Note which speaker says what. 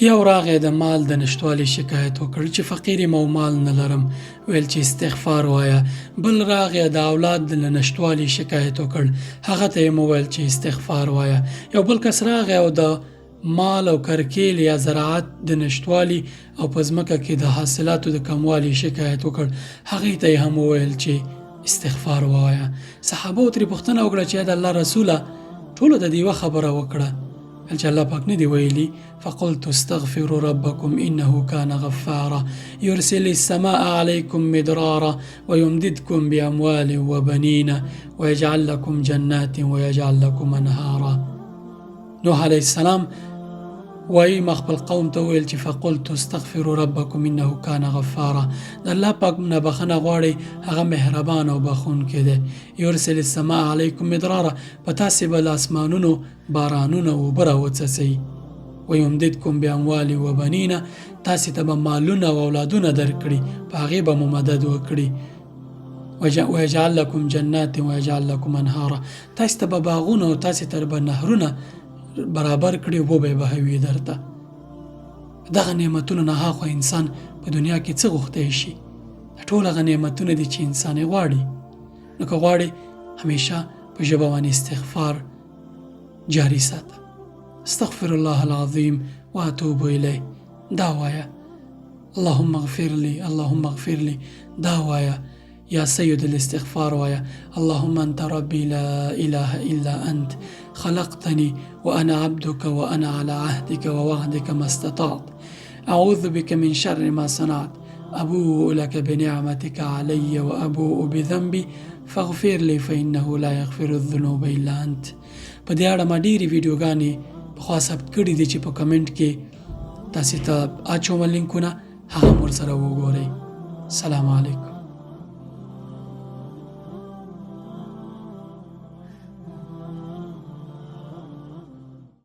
Speaker 1: یو راغی د مال د نشتوالي شکایت وکړ چې فقیر یم او مال نه لرم، ویل چې استغفار وایه. بل راغی د اولاد له نشتوالي شکایت وکړ، هغه ته یې وویل چې استغفار وایه. یو بل کس راغی او د مال او کرکیل یا زراعت د نشتوالي او په ځمکه کې د حاصلاتو د کموالي شکایت وکړ، هغې ته یې هم وویل چې استغفار ووایه. صحابه ترې پوښتنه وکړه چې د الله رسوله، ټولو ته دې یوه خبره وکړه، چې الله پاک نه دی ویلي فقلت استغفروا ربكم إنه كان غفارا يرسل السماء عليكم مدرارا ويمددكم بأموال وبنين ويجعل لكم جنات ويجعل لكم أنهارا. نوح عليه السلام وایي ما خپل قوم ته وویل چې فقلت استغفروا ربكم انه كان غفارا، د الله پاک نه بخښنه غواړئ، هغه مهربان او بخښونکی دی. يرسل السماء عليكم مدرارا، په تاسې به له اسمانونو بارانونه اوبه راوڅڅوي. ويمددکم باموال وبنین، تاسې ته به مالونه او اولادونه درکړي، په هغې به مو مدد وکړي. ويجعل لكم جنات ويجعل لكم انهارا، تاسې ته به باغونه او تاسې ته به نهرونه برابر کړي، اوبه به یې بهوي درته. دغه نعمتونو نه هاخوا انسان په دنیا کې څه غوښتی شي؟ ټول هغه نعمتونه دي چې انسان یې غواړي. نو که غواړي همیشه په ژبه باندې استغفار جاری ساته. استغفر الله العظیم واتوب الیه دا وایه، اللهم اغفر لي اللهم اغفر لي دا وایه، یا سید الاستغفار وایه، اللهم انت ربي لا اله الا انت خلقتني وانا عبدك وانا على عهدك ووعدك ما استطعت اعوذ بك من شر ما صنعت ابوء لك بنعمتك علي وابوء بذنبي فاغفر لي فانه لا يغفر الذنوب الا انت. په دې اړه ما ډېرې ویډیوګانې پخوا ثبت کړې دي چې په کمنټ کې تاسې ته اچوم لینکونه، هغه هم ورسره وګورئ. سلام علیکم.